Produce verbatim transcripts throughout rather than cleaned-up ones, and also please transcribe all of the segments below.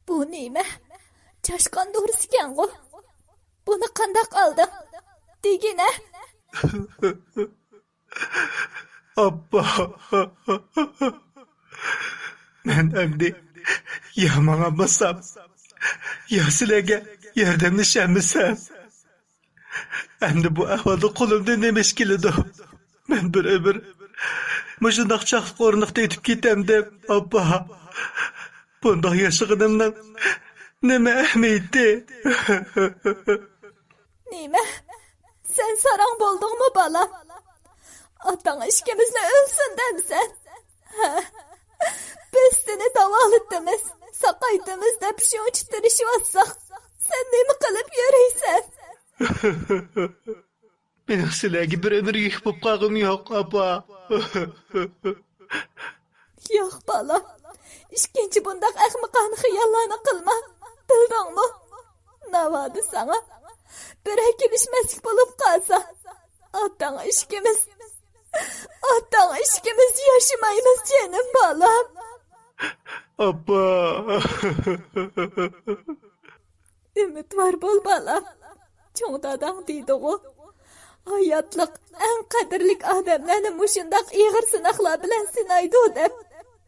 بۇ نېمە؟ چاشقان دورىسىكەنغۇ؟ بۇنى قانداق ئالدىڭ؟ دېگىنە. ئاپا، مەن ئەمدى يا ماڭالمىسام، يا سىلەرگە ياردەملىشەلمىسەم. ئەمدى بۇ ئەھۋالدا قولۇمدىن نېمە ئىش كېلىدۇ؟ مەن بىر ئۆمۈر مۇشۇنداق چاقلىق ئورۇندۇقتا يېتىپ كېتەمدىم، ئاپا. بۇنداق ياشىغىنىمنىڭ نېمە ئەھمىيىتى؟ نېمە؟ سەن ساراڭ بولدۇڭمۇ، بالام؟ ئاتاڭ ئىككىمىزنى ئۆلسۇن دەمسەن؟ ھە؟ بىز سېنى داۋالىتىمىز، ساقايتىمىز دەپ شۇنچە تىرىشىۋاتساق، سەن نېمە قىلىپ يۈرۈيسەن؟ مېنىڭ سىلەرگە بىر ئۆمۈر يۈك بولۇپ قالغۇم يوق، ئاپا. ياق، بالام. ئىككىنچى بۇنداق ئەخمىقانە خىياللارنى قىلما. بىلدىڭمۇ؟ ناۋادا ساڭا بىرەر كېلىشمەسلىك بولۇپ قالسا، ئاتاڭ ئىككىمىز، ئاتاڭ ئىككىمىز ياشىمايمىز، جېنىم بالام. ئاپا. ئۈمىدۋار بول، بالام. چوڭ داداڭ دېدىغۇ، ھاياتلىق ئەڭ قەدىرلىك ئادەملەرنى مۇشۇنداق ئېغىر سىناقلار بىلەن سىنايدۇ دەپ.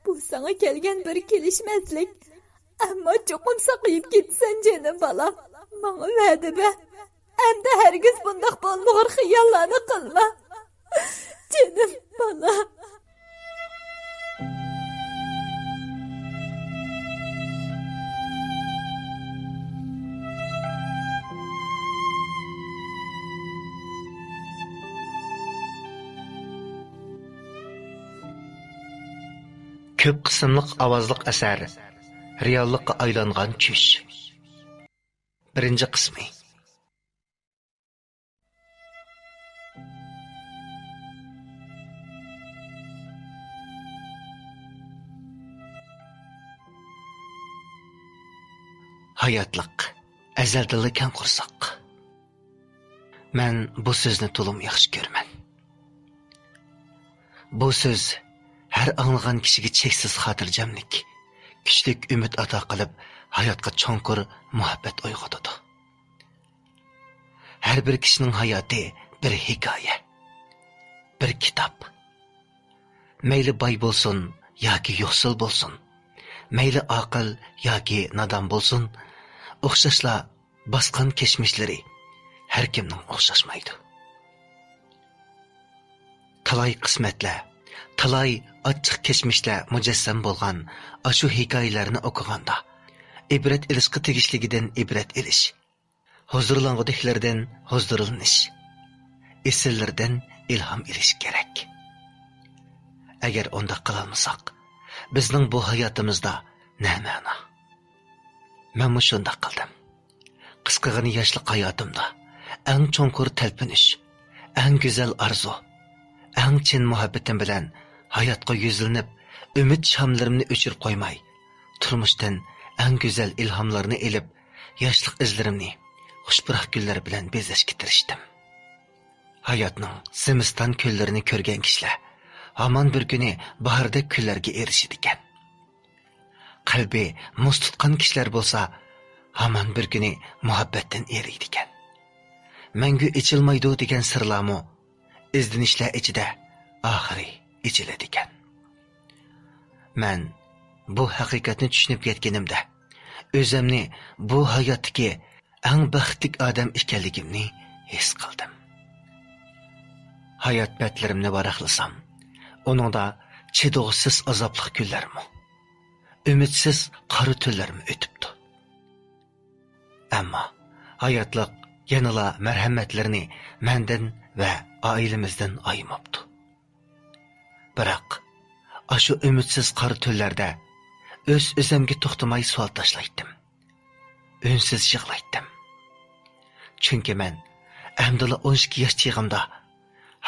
بۇ ساڭا كەلگەن بىر كېلىشمەسلىك. ئەمما چوقۇم ساقىيىپ كېتىسەن، جېنىم بالام. ماڭا ۋەدە بەر. ئەمدى ھەرگىز بۇنداق بولمىغۇر خىياللارنى قىلما. جېنىم بالام. كۆپ قىسىملىق ئاۋازلىق ئەسەر، رېئاللىققا ئايلانغان چۈش. بىرىنچى قىسمى. ھاياتلىق، ئەزەلدىنلا كەڭ قورساق. مەن بۇ سۆزنى تولىمۇ ياخشى كۆرىمەن. بۇ سۆز ھەر ئاڭلىغان كىشىگە چەكسىز خاتىرجەملىك، كۈچلۈك ئۈمىد ئاتا قىلىپ، ھاياتقا چوڭقۇر مۇھەببەت ئويغىتىدۇ. ھەر بىر كىشىنىڭ ھاياتى بىر ھېكايە، بىر كىتاب. مەيلى باي بولسۇن ياكى يوقسۇل بولسۇن، مەيلى ئاقىل ياكى نادان بولسۇن، ئوخشاشلا باسقان كەچمىشلىرى ھەر كىمنىڭ ئوخشاشمايدۇ. تالاي قىسمەتلەر، تالاي ئاچچىق كەچمىشلەر مۇجەسسەم بولغان ئاشۇ ھېكايىلەرنى ئوقۇغاندا، ئىبرەت ئېلىشقا تېگىشلىكىدىن ئىبرەت ئېلىش، ھۇزۇرلانغۇدەكلەردىن ھۇزۇرلىنىش، ئېسىللىرىدىن ئىلھام ئېلىش كېرەك. ئەگەر ئۇنداق قىلالمىساق، بىزنىڭ بۇ ھاياتىمىزدا نە مەنا؟ مەنمۇ شۇنداق قىلدىم. قىسقىغىنە ياشلىق ھاياتىمدا ئەڭ چوڭقۇر تەلپۈنۈش، ئەڭ گۈزەل ئارزۇ، ئەڭ چىن مۇھەببىتىم بىلەن ھاياتقا يۈزلىنىپ، ئۈمىد شاملىرىمنى ئۆچۈرۈپ قويماي، تۇرمۇشتىن ئەڭ گۈزەل ئىلھاملارنى ئېلىپ، ياشلىق ئىزلىرىمنى خۇش پۇراق گۈللەر بىلەن بېزەشكە تىرىشتىم. ھاياتنىڭ زىمىستان كۈنلىرىنى كۆرگەن كىشىلەر ھامان بىر كۈنى باھاردەك كۈنلەرگە ئېرىشىدىكەن. قەلبى مۇز تۇتقان كىشىلەر بولسا ھامان بىر كۈنى مۇھەببەتتىن ئېرىيدىكەن. مەڭگۈ ئېچىلمايدۇ دېگەن سىرلارمۇ ئىزدىنىشلەر ئىچىدە ئاخىرى ئېچىلىدىكەن. مەن بۇ ھەقىقەتنى چۈشىنىپ يەتكىنىمدە، ئۆزۈمنى بۇ ھاياتتىكى ئەڭ بەختلىك ئادەم ئىكەنلىكىمنى ھېس قىلدىم. ھايات بەتلىرىمنى ۋاراقلىسام، ئۇنىڭدا چىدىغۇسىز ئازابلىق كۈنلەرمۇ، ئۈمىدسىز قارا تۈنلەرمۇ ئۆتۈپتۇ. ئەمما ھاياتلىق يەنىلا مەرھەمەتلىرىنى مەندىن ۋە ئائىلىمىزدىن ئايىماپتۇ. بىراق، ئاشۇ ئۈمىدسىز قارا تۈنلەردە ئۆز-ئۆزۈمگە توختىماي سوئال تاشلايتتىم. ئۈنسىز يىغلايتتىم. چۈنكى مەن ئەمدىلا ئون ئىككى ياش چېغىمدا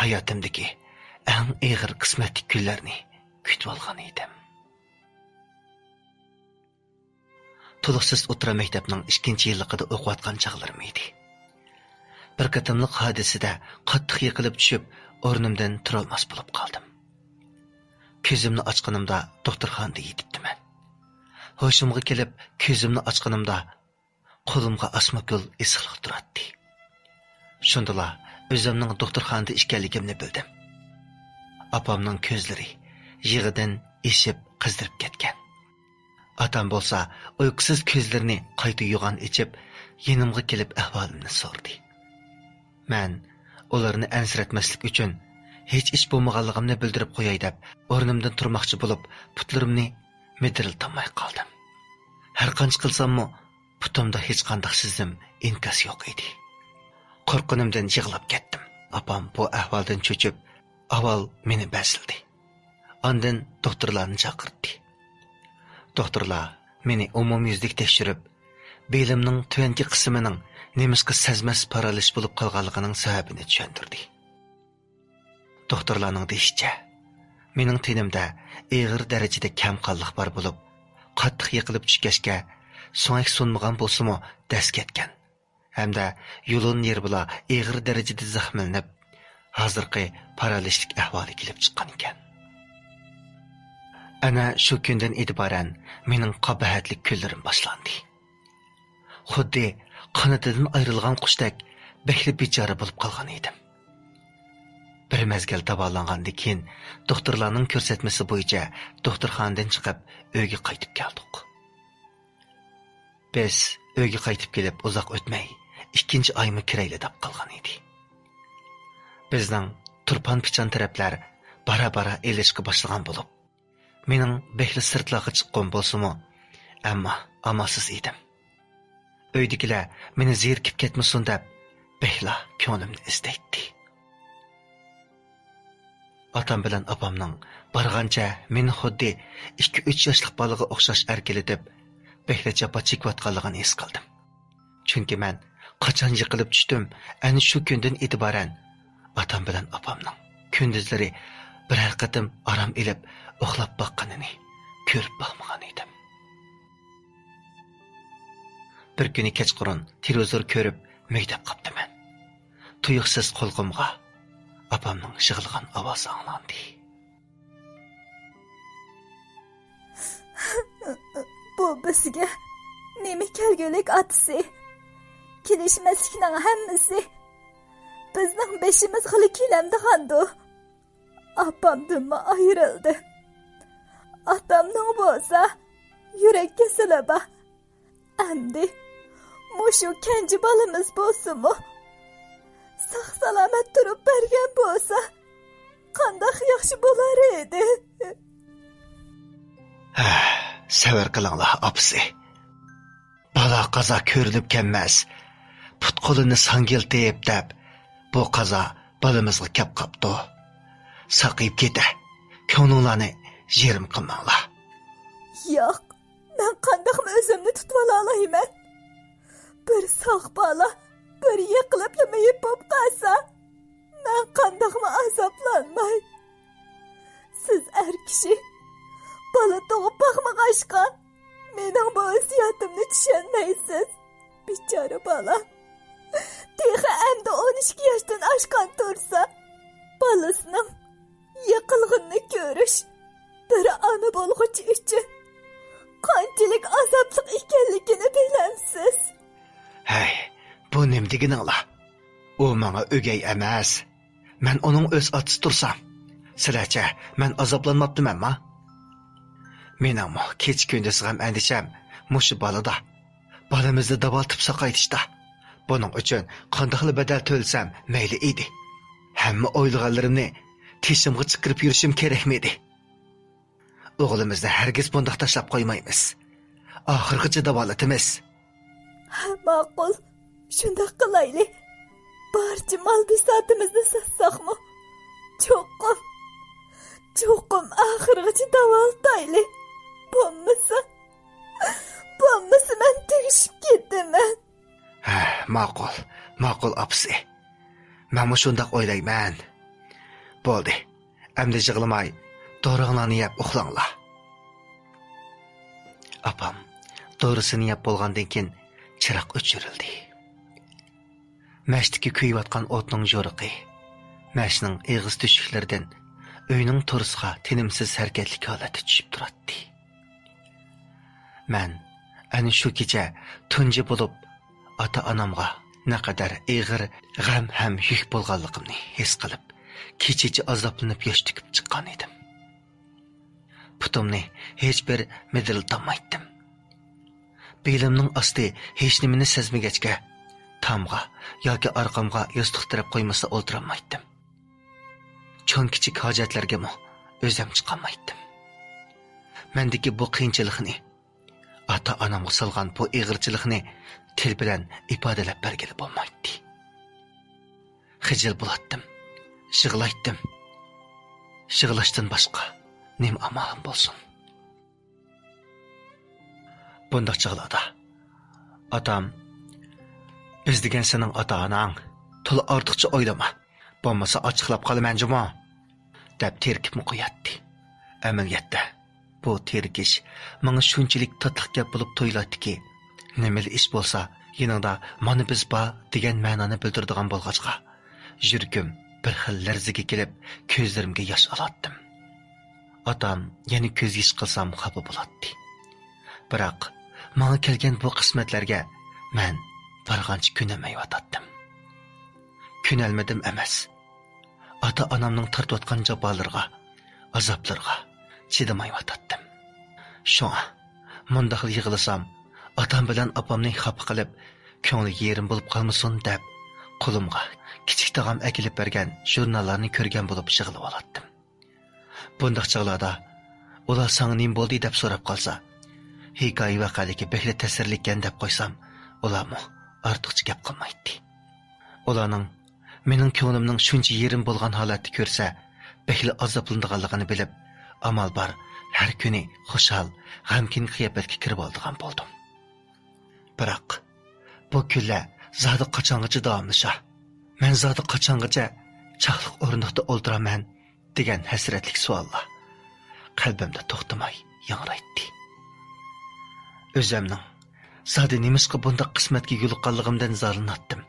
ھاياتىمدىكى ئەڭ ئېغىر قىسمەتلىك كۈنلەرنى كۈتۈۋالغان ئىدىم. تولۇقسىز ئوتتۇرا مەكتەپنىڭ ئىككىنچى يىللىقىدا ئوقۇۋاتقان چاغلىرىم ئىدى. بىر قېتىملىق ھادىسىدە قاتتىق يىقىلىپ چۈشۈپ، ئورنۇمدىن تۇرالماس بولۇپ قالدىم. كۆزۈمنى ئاچقىنىمدا دوختۇرخانىدا يېتىپتىمەن. ھوشۇمغا كېلىپ، كۆزۈمنى ئاچقىنىمدا قولۇمغا ئاسما گۈل ئېسىقلىق تۇراتتى. شۇندىلا ئۆزۈمنىڭ دوختۇرخانىدا ئىكەنلىكىمنى بىلدىم. ئاپامنىڭ كۆزلىرى يىغىدىن ئېشىپ قىزىرىپ كەتكەن. ئاتام بولسا ئۇيقۇسىز كۆزلىرىنى قايتا يوغان ئېچىپ، يېنىمغا كېلىپ ئەھۋالىمنى سورىدى. مەن ئۇلارنى ئەنسىرەتمەسلىك ئۈچۈن، ھېچ ئىش بولمىغانلىقىمنى بىلدۈرۈپ قوياي دەپ، ئورنۇمدىن تۇرماقچى بولۇپ، پۇتلىرىمنى مىدىرلىتالماي قالدىم. ھەر قانچە قىلساممۇ، پۇتۇمدا ھېچقانداق سېزىم، ئىنكاس يوق ئىدى. قورققىنىمدىن يىغلاپ كەتتىم. ئاپام بۇ ئەھۋالدىن چۆچۈپ، ئاۋۋال مېنى بەزلىدى. ئاندىن دوختۇرلارنى چاقىرتتى. دوختۇرلار مېنى ئومۇميۈزلۈك تەكشۈرۈپ، بېلىمنىڭ تۆۋەنكى قىسمىنىڭ نېمىشقا سەزمەس پارالىچ بولۇپ قالغانلىقىنىڭ سەۋەبىنى چۈشەندۈردى. دوختۇرلارنىڭ دېيىشىچە، مېنىڭ تېنىمدە ئېغىر دەرىجىدە كەم قانلىق بار بولۇپ، قاتتىق يىقىلىپ چۈشكەچكە، سۆڭەك سۇنمىغان بولسىمۇ، دەس كەتكەن ھەمدە يۇلۇن يېرى بىلا ئېغىر دەرىجىدە زەخىملىنىپ، ھازىرقى پارالىچلىك ئەھۋالى كېلىپ چىققان ئىكەن. ئەنە شۇ كۈندىن ئېتىبارەن مېنىڭ قاباھەتلىك كۈنلىرىم باشلاندى. خۇددى قانىتىدىن ئايرىلغان قۇشتەك بەكلا بىچارە بولۇپ قالغان ئىدىم. بىر مەزگىل داۋالانغاندىن كېيىن، دوختۇرلارنىڭ كۆرسەتمىسى بويىچە دوختۇرخانىدىن چىقىپ، ئۆيگە قايتىپ كەلدۇق. بىز ئۆيگە قايتىپ كېلىپ ئۇزاق ئۆتمەي، ئىككىنچى ئايمۇ كىرەيلى دەپ قالغان ئىدى. بىزنىڭ تۇرپان پىچان تەرەپلەر بارا-بارا ئېلىشقا باشلىغان بولۇپ، مېنىڭ بەكلا سىرتلارغا چىققۇم بولسىمۇ، ئەمما ئامالسىز ئىدىم. ئۆيدىكىلەر مېنى زېرىكىپ كەتمىسۇن دەپ، بەكلا كۆڭلۈمنى ئىزدەيتتى. ئاتام بىلەن ئاپامنىڭ بارغانچە مېنى خۇددى ئىككى-ئۈچ ياشلىق بالىغا ئوخشاش ئەركىلىتىپ، بەكلا جاپا چېكىۋاتقانلىقىنى ھېس قىلدىم. چۈنكى مەن قاچان يىقىلىپ چۈشتۈم، ئەنە شۇ كۈندىن ئېتىبارەن ئاتام بىلەن ئاپامنىڭ كۈندۈزلىرى بىرەر قېتىم ئارام ئېلىپ ئۇخلاپ باققىنىنى كۆرۈپ باقمىغان ئىدىم. بىر كۈنى كەچقۇرۇن تېلېۋىزور كۆرۈپ مەيدەپ قاپتىمەن. تۇيۇقسىز قۇلىقىمغا ئاپامنىڭ يىغلىغان ئاۋازى ئاڭلاندى. بۇ بىزگە نېمە كەلگۈلۈك ئاتىسى؟ كېلىشمەسلىكنىڭ ھەممىسى بىزنىڭ بېشىمىزغىلا كېلەمدىغاندۇ؟ ئاپامدىنمۇ ئايرىلدى. ئاتامنىڭ بولسا يۈرەك كېسىلى بار. ئەمدى مۇشۇ كەنجى بالىمىز بولسىمۇ، ساق-سالامەت تۇرۇپ بەرگەن بولسا، قانداق ياخشى بولار ئىدى. ھە، سەۋر قىلىڭلار، ئاپىسى. بالا قازا كۆرۈلۈپ كەلمەس. پۇت-قولىنى ساڭگىلتىپ دەپ، بۇ قازا بالىمىزغا كەپ قاپتۇ. ساقىيىپ كېتە، كۆڭلۈڭلارنى يېرىم قىلماڭلار. ياق، مەن قانداقمۇ ئۆزۈمنى تۇتۇۋالالايمەن؟ بىر ساق بالا بىر يىقىلىپلا مېيىپ بولۇپ قالسا، مەن قانداقمۇ ئازابلانماي؟ سىز ئەر كىشى، بالا تۇغۇپ باقمىغاچقا، مېنىڭ بۇ ھېسسىياتىمنى چۈشەنمەيسىز. بىچارە بالا. تېخى ئەمدى ئون ئىككى ياشتىن ئاشقان تۇرسا، بالىسىنىڭ يىقىلغىنىنى كۆرۈش بىر ئانا بولغۇچى ئۈچۈن قانچىلىك ئازابلىق ئىكەنلىكىنى بىلەمسىز؟ ھەي، بۇ نېمە دېگىنىڭلار؟ ئۇ ماڭا ئۆگەي ئەمەس. مەن ئۇنىڭ ئۆز ئاتىسى تۇرسام، سىلەرچە مەن ئازابلانماپتىمەنما؟ مېنىڭمۇ كېچە-كۈندۈز غەم-ئەندىشەم مۇشۇ بالىدا. بالىمىزنى داۋالىتىپ ساقايتىشتا. بۇنىڭ ئۈچۈن قانداقلا بەدەل تۆلىسەم مەيلى ئىدى. ھەممە ئويلىغانلىرىمنى تېشىمغا چىقىرىپ يۈرۈشۈم كېرەكمىدى؟ ئوغلىمىزنى ھەرگىز بۇنداق تاشلاپ قويمايمىز. ئاخىرغىچە داۋالىتىمىز. ھە، ماقۇل. شۇنداق قىلايلى. بارچە مال-بىساتىمىزنى ساتساقمۇ، چوقۇم، چوقۇم ئاخىرغىچە داۋالىتايلى. بولمىسا، بولمىسا مەن تۈگىشىپ كېتىمەن. ھە، ماقۇل، ماقۇل ئاپىسى. مەنمۇ شۇنداق ئويلايمەن. بولدى، ئەمدى يىغلىماي، دورىڭلارنى يەپ ئۇخلاڭلار. ئاپام دورىسىنى يەپ بولغاندىن كېيىن چىراغ ئۆچۈرۈلدى. مەشتىكى كۆيۈۋاتقان ئوتنىڭ يورۇقى، مەشنىڭ ئېغىز تۆشۈكلىرىدىن ئۆينىڭ تورۇسىغا تىنىمسىز ھەرىكەتلىك ھالەتتە چۈشۈپ تۇراتتى. مەن ئەنە شۇ كېچە تۇنجى بولۇپ ئاتا-ئانامغا نەقەدەر ئېغىر غەم ھەم يۈك بولغانلىقىمنى ھېس قىلىپ، كېچىچە ئازابلىنىپ ياش تۆكۈپ چىققان ئىدىم. پۇتۇمنى ھېچبىر مىدىرلىتالمايتتىم. بېلىمنىڭ ئاستى ھېچنېمىنى سەزمىگەچكە، تامغا ياكى ئارقامغا ياستۇق تىرەپ قويمىسا ئولتۇرالمايتتىم. چوڭ-كىچىك ھاجەتلەرگىمۇ ئۆزۈم چىقالمايتتىم. مەندىكى بۇ قىيىنچىلىقنى ئاتا-ئانامغا سالغان بۇ ئېغىرچىلىقنى تىل بىلەن ئىپادىلەپ بەرگىلى بولمايتتى. خىجىل بولاتتىم، يىغلايتتىم. يىغلاشتىن باشقا نېمە ئامالىم بولسۇن؟ بۇنداق چاغلاردا ئاتام، «بىز دېگەن سېنىڭ ئاتا-ئاناڭ، تولا ئارتۇقچە ئويلىما، بولمىسا ئاچچىقلاپ قالىمەن جۇمۇ» دەپ تېرىكىپمۇ قوياتتى. ئەمەلىيەتتە، بۇ تېرىكىش ماڭا شۇنچىلىك تاتلىق گەپ بولۇپ تۇيۇلاتتىكى، نېمىلا ئىش بولسا، يېنىڭدا «مانا بىز بار» دېگەن مەنانى بىلدۈرىدىغان بولغاچقا، يۈرىكىم بىر خىل لەرزىگە كېلىپ، كۆزلىرىمگە ياش ئالاتتىم. ئاتام يەنە كۆز يېشى قىلسام خاپا بولاتتى. بىراق، ماڭا كەلگەن بۇ قىسمەتلەرگە مەن بارغانچە كۆنەلمەيۋاتاتتىم. كۆنەلمىدىم ئەمەس، ئاتا-ئانامنىڭ تارتىۋاتقان جاپالىرىغا، ئازابلىرىغا چىدىمايۋاتاتتىم. شۇڭا مۇنداقلا يىغلىسام، ئاتام بىلەن ئاپامنى خاپا قىلىپ، كۆڭلى يېرىم بولۇپ قالمىسۇن دەپ، قولۇمغا كىچىك تاغام ئەكېلىپ بەرگەن ژۇرناللارنى كۆرگەن بولۇپ يىغلىۋالاتتىم. بۇنداق چاغلاردا ئۇلار «ساڭا نېمە بولدى؟» دەپ سوراپ قالسا، ھېكايە ۋەقەلىكى بەكلا تەسىرلىككەن دەپ قويسام، ئۇلارمۇ ئارتۇقچە گەپ قىلمايتتى. ئۇلارنىڭ مېنىڭ كۆڭلۈمنىڭ شۇنچە يېرىم بولغان ھالەتتە كۆرسە، بەكلا ئازابلىنىدىغانلىقىنى بىلىپ، ئامال بار ھەر كۈنى خۇشال، غەمكىن قىياپەتكە كىرىۋالىدىغان بولدۇم. بىراق، بۇ كۈنلەر زادى قاچانغىچە داۋاملىشا؟ مەن زادى قاچانغىچە چاقلىق ئورۇندۇقتا ئولتۇرامەن؟ دېگەن ھەسرەتلىك سوئاللار قەلبىمدە توختىماي ياڭرايتتى. ئۆزۈمنىڭ زادى نېمىشقا بۇنداق قىسمەتكە يولۇققانلىقىمدىن زارلىناتتىم.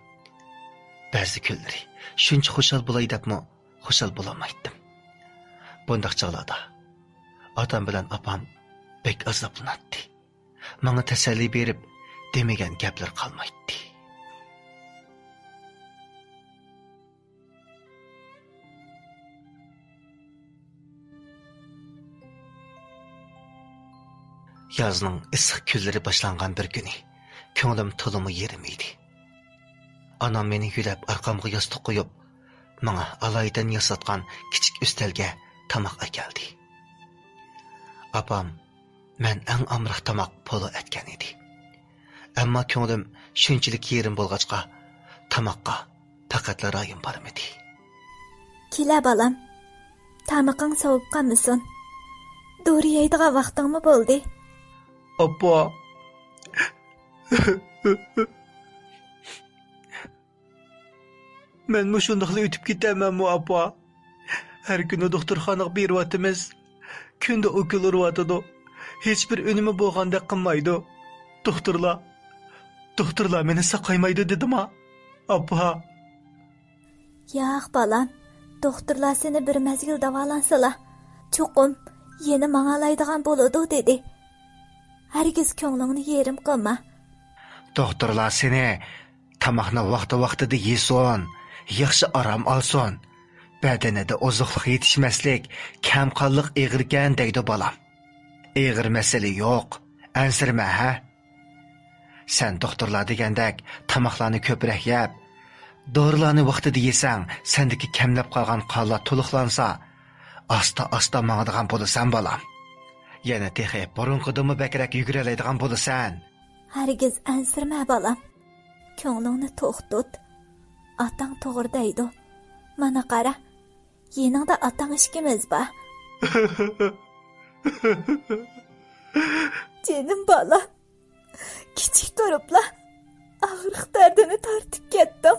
بەزى كۈنلىرى شۇنچە خۇشال بولاي دەپمۇ خۇشال بولالمايتتىم. بۇنداق چاغلاردا ئاتام بىلەن ئاپام بەك ئازابلىناتتى. ماڭا تەسەللى بېرىپ، دېمىگەن گەپلىرى قالمايتتى. يازنىڭ ئىسسىق كۈنلىرى باشلانغان بىر كۈنى كۆڭلۈم تولىمۇ يېرىم ئىدى. ئانام مېنى يۆلەپ ئارقامغا ياستۇق قويۇپ، ماڭا ئالايىتەن ياساتقان كىچىك ئۈستەلگە تاماق ئەكەلدى. ئاپام مەن ئەڭ ئامراق تاماق پولۇ ئەتكەن ئىدى. ئەمما كۆڭلۈم شۇنچىلىك يېرىم بولغاچقا، تاماققا پەقەتلا رايىم بارمىدى. كېلە بالام، تامىقىڭ سوۋۇپ قالمىسۇن. دورا يەيدىغان ۋاقتىڭمۇ بولدى. ئاپا! مەن مۇشۇنداقلا ئۆتۈپ كېتەمەنمۇ، ئاپا؟ ھەر كۈنى دوختۇرخانىغا بېرىۋاتىمىز. كۈندە ئوكۇل ئۇرۇۋاتىدۇ. ھېچبىر ئۈنۈمى بولغاندەك قىلمايدۇ. دوختۇرلار، دوختۇرلار مېنى ساقايمايدۇ دېدىما، ئاپا؟ ياق، بالام. دوختۇرلار سېنى بىر مەزگىل داۋالانسىلا، چوقۇم يەنە ماڭالايدىغان بولىدۇ، دېدى. ھەرگىز كۆڭلۈڭنى يېرىم قىلما. دوختۇرلار سېنى تاماقنى ۋاقتى-ۋاقتىدا يېسۇن، ياخشى ئارام ئالسۇن. بەدىنىدە ئوزۇقلۇق يېتىشمەسلىك، كەمقانلىق ئېغىركەن دەيدۇ بالام. ئېغىر مەسىلە يوق، ئەنسىرىمە ھە. سەن دوختۇرلار دېگەندەك تاماقلارنى كۆپرەك يەپ، دورىلارنى ۋاقتىدا يېسەڭ، سەندىكى كەملەپ قالغان قانلار تولۇقلانسا، ئاستا-ئاستا ماڭىدىغان بولىسەن بالام. يەنە تېخى بۇرۇنقىدىنمۇ بەكرەك يۈگۈرەلەيدىغان بولىسەن. ھەرگىز ئەنسىرىمە بالام. كۆڭلۈڭنى توق تۇت. ئاتاڭ توغرا دەيدۇ. مانا قارا، يېنىڭدا ئاتاڭ ئىككىمىز بار. جېنىم بالام، كىچىك تۇرۇپلا ئاغرىق دەردىنى تارتىپ كەتتىڭ.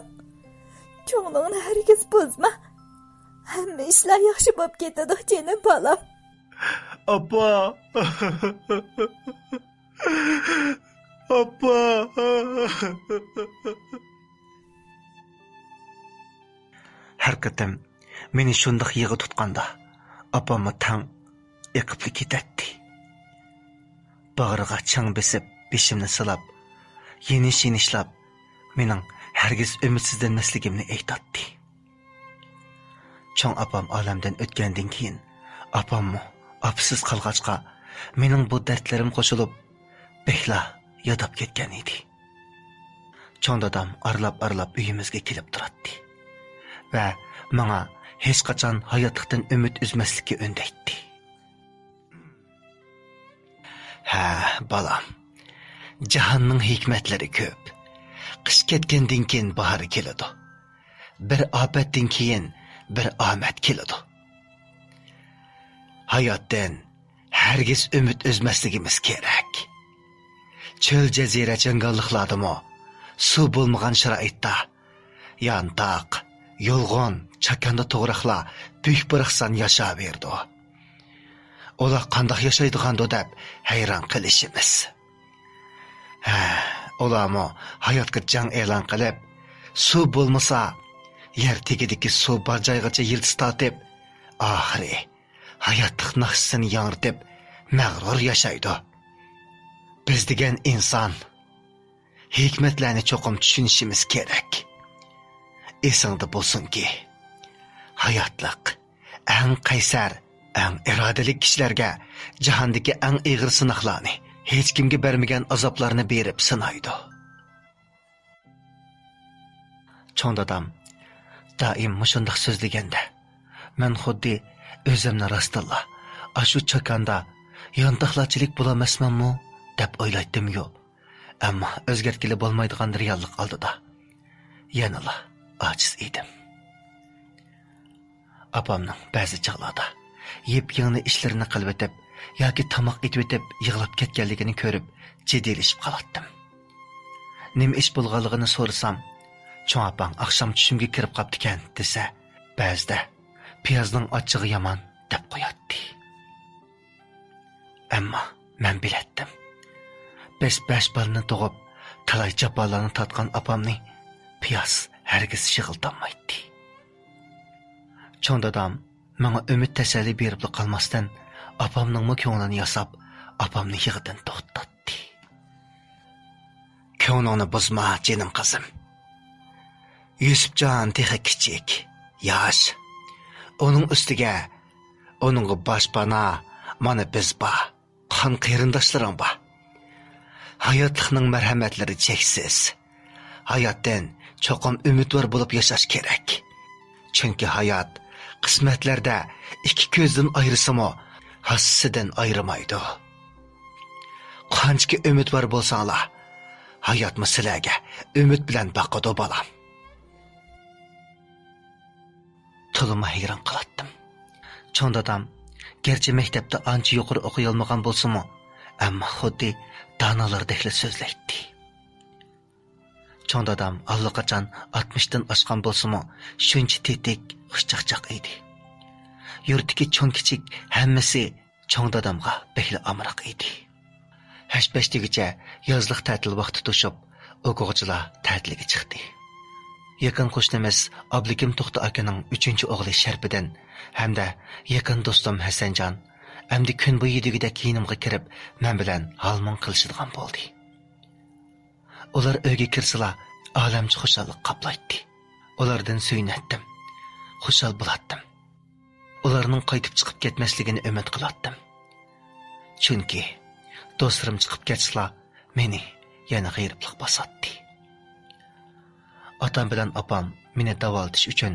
كۆڭلۈڭنى ھەرگىز بۇزما. ھەممە ئىشلار ياخشى بولۇپ كېتىدۇ، جېنىم بالام. ئاپا! ئاپا! ھەر قېتىم مېنى شۇنداق يىغا تۇتقاندا، ئاپاممۇ تەڭ ئېقىپلا كېتەتتى. باغرىغا چىڭ بېسىپ، بېشىمنى سىلاپ، يېنىش-يېنىشلاپ، مېنىڭ ھەرگىز ئۈمىدسىزلەنمەسلىكىمنى ئېيتاتتى. چوڭ ئاپام ئالەمدىن ئۆتكەندىن كېيىن، ئاپاممۇ ئاپىسىز قالغاچقا، مېنىڭ بۇ دەردلىرىم قوشۇلۇپ، بەكلا ياداپ كەتكەن ئىدى. چوڭ دادام ئارىلاپ-ئارىلاپ ئۆيىمىزگە كېلىپ تۇراتتى ۋە ماڭا ھېچقاچان ھاياتلىقتىن ئۈمىد ئۈزمەسلىككە ئۈندەيتتى. ھە، بالام، جاھاننىڭ ھېكمەتلىرى كۆپ. قىش كەتكەندىن كېيىن باھار كېلىدۇ. بىر ئاپەتتىن كېيىن بىر ئامەت كېلىدۇ. ھاياتتىن ھەرگىز ئۈمىد ئۈزمەسلىكىمىز كېرەك. چۆل، جەزىرە، جاڭگاللىقلاردىمۇ سۇ بولمىغان شارائىتتا يانتاق، يۇلغۇن، چاكاندا توغراقلار بۈك-باراقسان ياشاۋېرىدۇ. ئۇلار قانداق ياشايدىغاندۇ دەپ ھەيران قېلىشىمىز. ھە، ئۇلارمۇ ھاياتقا جەڭ ئېلان قىلىپ، سۇ بولمىسا، يەر تېگىدىكى سۇ بار جايغىچە يىلتىز تارتىپ، ئاخىرى ھاياتلىق ناخشىسىنى ياڭرىتىپ، مەغرۇر ياشايدۇ. بىز دېگەن ئىنسان ھېكمەتلەرنى چوقۇم چۈشىنىشىمىز كېرەك. ئېسىڭدە بولسۇنكى، ھاياتلىق ئەڭ قەيسەر، ئەڭ ئىرادىلىك كىشىلەرگە جاھاندىكى ئەڭ ئېغىر سىناقلارنى، ھېچكىمگە بەرمىگەن ئازابلارنى بېرىپ سىنايدۇ. چوڭ دادام دائىم مۇشۇنداق سۆزلىگەندە، مەن خۇددى ئۆزۈمنى راستتىنلا ئاشۇ چاكاندا يانتاقلارچىلىك بولالماسمەنمۇ دەپ ئويلايتتىميۇ. ئەمما ئۆزگەرتكىلى بولمايدىغان رېئاللىق ئالدىدا يەنىلا ئاجىز ئىدىم. ئاپامنىڭ بەزى چاغلاردا يېپيېڭى ئىشلىرىنى قىلىۋېتىپ ياكى تاماق ئېتىۋېتىپ يىغلاپ كەتكەنلىكىنى كۆرۈپ جىددىيلىشىپ قالاتتىم. نېمە ئىش بولغانلىقىنى سورىسام، چوڭ ئاپاڭ ئاخشام چۈشۈمگە كىرىپ قاپتىكەن دېسە، بەزىدە پىيازنىڭ ئاچچىقى يامان دەپ قوياتتى. ئەمما مەن بىلەتتىم، بەش، بەش بالىنى تۇغۇپ، تالاي جاپالارنى تارتقان ئاپامنى پىياز ھەرگىز شىغىلتالمايتتى. چوڭ دادام ماڭا ئۈمىد تەسەللى بېرىپلا قالماستىن، ئاپامنىڭمۇ كۆڭلىنى ياساپ، ئاپامنى يىغىدىن توختاتتى. كۆڭلۈڭنى بۇزما، جېنىم قىزىم. يۈسۈپجان تېخى كىچىك، ياش. ئۇنىڭ ئۈستىگە ئۇنىڭغا باشپانا مانا بىز بار، قان قېرىنداشلىرىڭ بار. ھاياتلىقنىڭ مەرھەمەتلىرى چەكسىز. ھاياتتىن چوقۇم ئۈمىدۋار بولۇپ ياشاش كېرەك. چۈنكى ھايات قىسمەتلەردە ئىككى كۆزدىن ئايرىسىمۇ، ھاسىسىدىن ئايرىمايدۇ. قانچىكى ئۈمىدۋار بولساڭلار، ھاياتمۇ سىلەرگە ئۈمىد بىلەن باقىدۇ، بالام. تولىمۇ ھەيران قالاتتىم. چوڭ دادام گەرچە مەكتەپتە ئانچە يۇقىرى ئوقۇيالمىغان بولسىمۇ، ئەمما خۇددى دانالاردەكلا سۆزلەيتتى. چوڭ دادام ئاللىقاچان ئاتمىشتىن ئاشقان بولسىمۇ، شۇنچە تېتىك، خۇشچاقچاق ئىدى. يۇرتتىكى چوڭ-كىچىك ھەممىسى چوڭ دادامغا بەكلا ئامراق ئىدى. ھەش-پەش دېگۈچە يازلىق تەتىل ۋاقتى توشۇپ، ئوقۇغۇچىلار تەتىلگە چىقتى. يېقىن قوشنىمىز ئابلىكىم توختى ئاكىنىڭ ئۈچىنچى ئوغلى شەرپىدىن ھەمدە يېقىن دوستۇم ھەسەنجان ئەمدى كۈن بويى دېگۈدەك يېنىمغا كىرىپ، مەن بىلەن ھال-مۇڭ قىلىشىدىغان بولدى. ئۇلار ئۆيگە كىرسىلا، ئالەمچە خۇشاللىق قاپلايتتى. ئۇلاردىن سۆيۈنەتتىم. خۇشال بولاتتىم. ئۇلارنىڭ قايتىپ چىقىپ كەتمەسلىكىنى ئۈمىد قىلاتتىم. چۈنكى دوستلىرىم چىقىپ كەتسىلا، مېنى يەنە غېرىبلىق باساتتى. ئاتام بىلەن ئاپام مېنى داۋالىتىش ئۈچۈن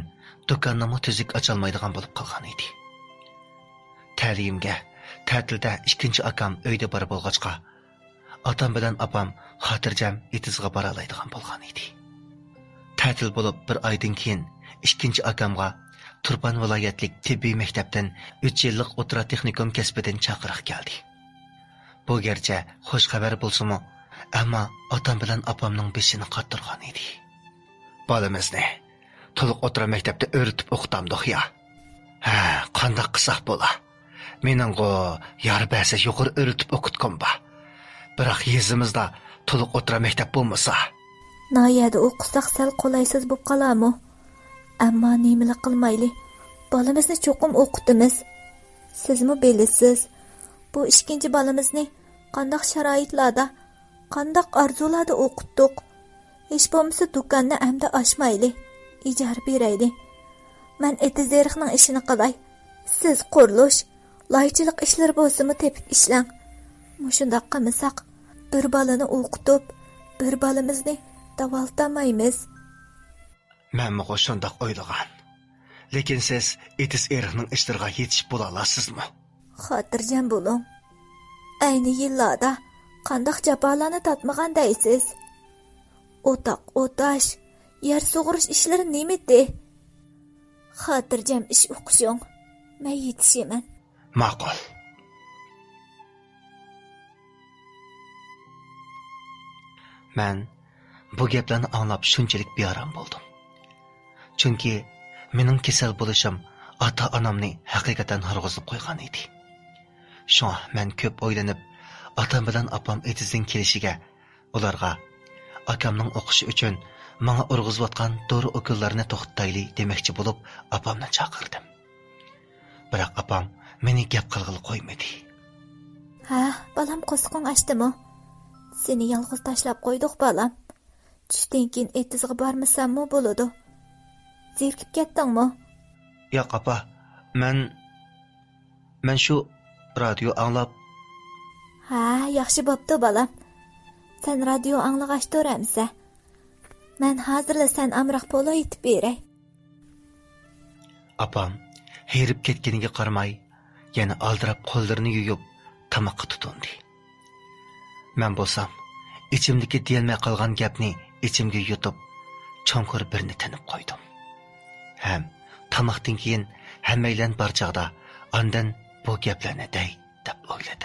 دۇكاننىمۇ تۈزۈك ئاچالمايدىغان بولۇپ قالغان ئىدى. تەلىيىمگە تەتىلدە ئىككىنچى ئاكام ئۆيدە بار بولغاچقا، ئاتام بىلەن ئاپام خاتىرجەم ئېتىزغا بارالايدىغان بولغان ئىدى. تەتىل بولۇپ بىر ئايدىن كېيىن ئىككىنچى ئاكامغا تۇرپان ۋىلايەتلىك تېببىي مەكتەپتىن ئۈچ يىللىق ئوتتۇرا تېخنىكوم كەسپىدىن چاقىرىق كەلدى. بۇ گەرچە خوش خەۋەر بولسىمۇ، ئەمما ئاتام بىلەن ئاپامنىڭ بېشىنى قاتۇرغان ئىدى. بالىمىزنى تولۇق ئوتتۇرا مەكتەپتە ئۆرلىتىپ ئوقۇتامدۇق يا؟ ھە، قانداق قىلساق بولا؟ مېنىڭغۇ يار بەرسە يۇقىرى ئۆرلىتىپ ئوقۇتقۇم بار. بىراق يېزىمىزدا تولۇق ئوتتۇرا مەكتەپ بولمىسا. ناھىيەدە ئوقۇساق سەل قولايسىز بولۇپ قالارمۇ؟ ئەمما نېمىلا قىلمايلى، بالىمىزنى چوقۇم ئوقۇتىمىز. سىزمۇ بىلىسىز، بۇ ئىككىنچى بالىمىزنى قانداق شارائىتلاردا، قانداق ئارزۇلاردا ئوقۇتتۇق. ھېچ بولمىسا دۇكاننى ئەمدى ئاچمايلى، ئىجارە بېرەيلى. مەن ئېتىز ئېرىقنىڭ ئىشىنى قىلاي. سىز قۇرۇلۇش، لايچىلىق ئىشلىرى بولسىمۇ تېپىپ ئىشلەڭ. مۇشۇنداق قىلمىساق، بىر بالىنى ئوقۇتۇپ، بىر بالىمىزنى داۋالىتالمايمىز. مەنمۇ شۇنداق ئويلىغان. لېكىن سىز ئېتىز ئېرىقنىڭ ئىشلىرىغا يېتىشىپ بولالارسىزمۇ؟ خاتىرجەم بولۇڭ. ئەينى يىللاردا قانداق جاپالارنى تارتمىغان دەيسىز؟ ئوتاق ئوتاش، يەر سۇغۇرۇش ئىشلىرى نېمىتى؟ خاتىرجەم ئىش ئوقۇشۇڭ. مەن يېتىشىمەن. ماقۇل. مەن بۇ گەپلەرنى ئاڭلاپ شۇنچىلىك بىئارام بولدۇم. چۈنكى مېنىڭ كېسەل بولۇشۇم ئاتا-ئانامنى ھەقىقەتەن ھارغۇزۇپ قويغان ئىدى. شۇڭا مەن كۆپ ئويلىنىپ، ئاتام بىلەن ئاپام ئېتىزدىن كېلىشىگە، ئۇلارغا ئاكامنىڭ ئوقۇشى ئۈچۈن ماڭا ئۇرغۇزۇۋاتقان دورا-ئوكۇللارنى توختىتايلى دېمەكچى بولۇپ، ئاپامنى چاقىردىم. بىراق ئاپام مېنى گەپ قىلغىلى قويمىدى. ھە، بالام، قورسىقىڭ ئاچتىمۇ؟ سېنى يالغۇز تاشلاپ قويدۇق، بالام. چۈشتىن كېيىن ئېتىزغا بارمىساممۇ بولىدۇ. زېرىكىپ كەتتىڭمۇ؟ ياق، ئاپا. مەن، مەن شۇ رادىيو ئاڭلاپ. ھە، ياخشى بوپتۇ، بالام. سەن رادىيو ئاڭلىغاچ تۇر ئەمىسە. مەن ھازىرلا سەن ئامراق پولۇ ئېيتىپ بېرەي. ئاپام ھېرىپ كەتكىنىگە قارىماي، يەنە ئالدىراپ قوللىرىنى يۇيۇپ، تاماققا تۇتۇندى. مەن بولسام، ئىچىمدىكى دېيەلمەي قالغان گەپنى ئىچىمگە يۇتۇپ، چوڭقۇر بىرنى تىنىپ قويدۇم. ھەم تاماقتىن كېيىن ھەممەيلەن بار چاغدا ئاندىن بۇ گەپلەرنى دەي، دەپ ئويلىدىم.